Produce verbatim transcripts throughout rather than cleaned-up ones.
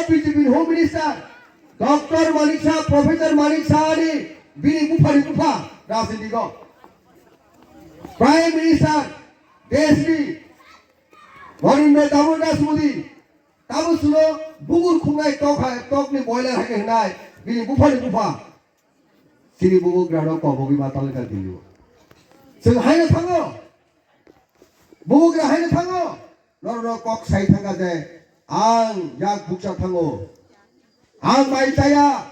B J P ni Home Minister Doctor Manik Saha, Professor Manik Saha ni bini buphani bupha rajniti o. Prime Minister deshni Narendra Damodar Das Modi, tamo chwngno bugur khungnai tok hai, tokni boiler hai khe hwnai bini buphani bupha. Chini bubugrano kobogwi ma talwkha Delhi o. Chwng haino thango. Bubugra haino thango. Norokno kok sai thangkha je ang yak bukcha thango. Ang mai chaya.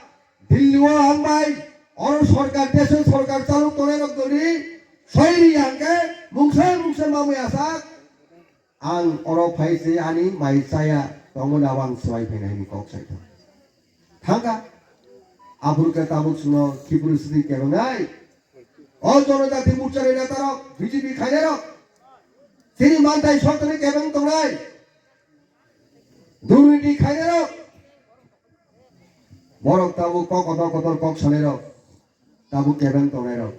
Delhi o ang mai. Oro sorkar, deso sorkar chaluk tongnai rok doni. Soiri hangke mungsa mungsa mamui asak. Ang oro phai se ani mai chaya tongmani abo ang swbai phaina hini kok sai thang. Thangkha. Aphuru khe tabuk chwngno Khipru sidi kebengnai. O Jonojati Morcha ni neta rok, B J P khainai rok. Chini mantai sotoni kebeng tongnai. Durniti khainai rok. Borok tabuk kok kotor kotor kok sanai rok. Tabuk kebeng tongnai rok.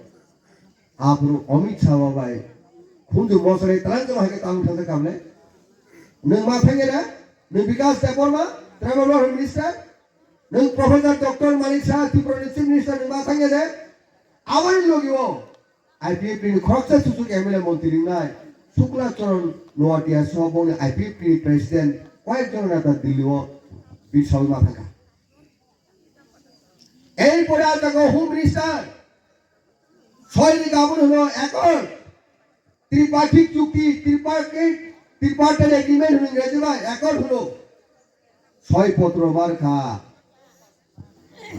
Aphuru Amit Shah bai khunju mosari talang joma hai khe tabuk thangsa kamle. Nwng ma thangya na? Nwng Bikash Debbarma, Tribal Welfare Minister? Nwng Professor Doctor Manik Saha, Tripura ni Chief Minister, nwng ma thangya de? Aboni logi o I P F T ni khoroksa susuk M L A montri wngnai Shukla Charan Noatia soho bongni I P F T ni President koyek jon neta Delhi o birsawi ma thangkha. Ei pore ah jaga Home Minister soini gabon hwno accord, tripartite chukti, tripartite, tripartite agreement hwno Ingreji bai accord hwno. Soi potro mar kha.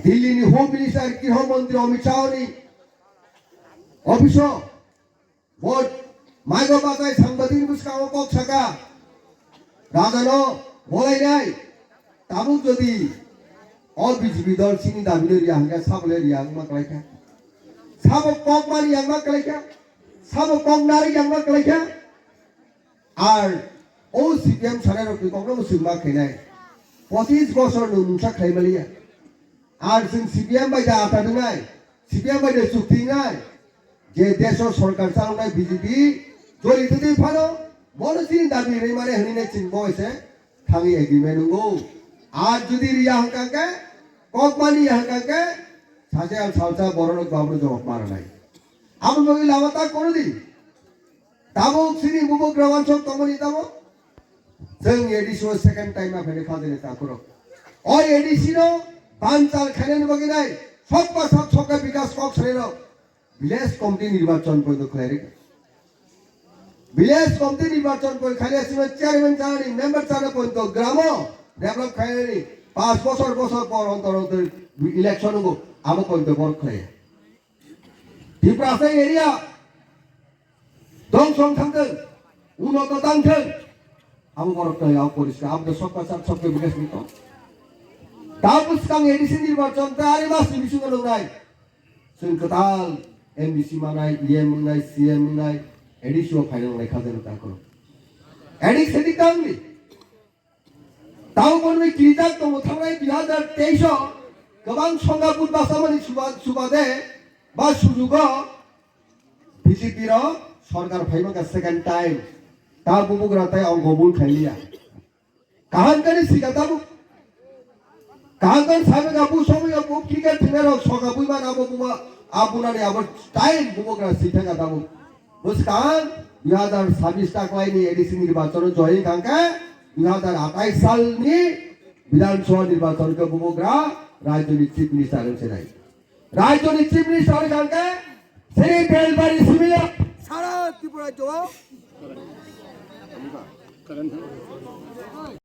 Delhi ni Home Minister, Griho Mantri Amit Shah ni office o Bo maigo batai sangbadik bwskango kok saka, rajano bolainai. Tabuk jodi o B J P dol chini dabi le riya hwnkhe sabo le riya wngma kwlaikha. Sabo kok mani yangma kwlaikha. Sabo kok nari yangma kwlaikha. Ar o C P M sanai rokni kokno mwswkma khainai. Pochis bosor nwng mungsa khlai maliya. Ar chwng C P M bai da ata wngnai, C P M bai da chukti wngnai, je desh o sorkar chaloknai B J P jori twi phano, bono chini dabi rwmani hwnwi nai chwng bo se thangwi agreement wngo. Ar jodi riya hwnkha khe, kok mani ya hwnkha khe, sacha salsa borok rok babru jawab ma rwnai. Abo bagwi lama ta kono di. Tabuk chini bubagra wansok tongmani tabuk. Chwng A D C o second time ma phainai khajani takhurok. O A D C no banchal khainani bagwi nai sokba sak sokha bikas kok sanai rok. Village committee nirbachon poito khlai rikha. Village committee nirbachon poi khaile sima chairman chanani member chana poito gramo develop khainani pas bosor bosor por ontor ontor election wngo abo poito bor khlai. Tiprasa area dongso wng thangthwng, unoto tangthwng, abo borok tei abo poriskar, abo de sokha sak sokha bikas ni tong. Tabuk swkang A D C nirbachon ta ari mas ni bisingo nungnai. Chwng kwtal M D C manai, E M wngnai, C M wngnai, A D C o phaina nangnai khajani takhurok. A D C ni tangni. Tamo bono kirijak tongo thangnai dui hazar teis o kwbang songabut basamani suba-, subade ba sujugo B J P rok sorkar phaimakha second time. Ta bubugra tai ongkobul khailiya. Kaham kani sika tabuk. Kaham kani saimaka bu somoyo bu cricket thwngnairok songabui mano abo buma abunani abo time bubugra sithaka tabuk. Bwskang dui hazar sabis taklaini A D C nirbachon join kangkhe dui hazar atais salni Bidhan Sabha nirbachon khe bubugra rajyoni chief minister wng sinai. Rajyoni chief minister wng kangkhe sini Belbari simiya sara Tripura rajyo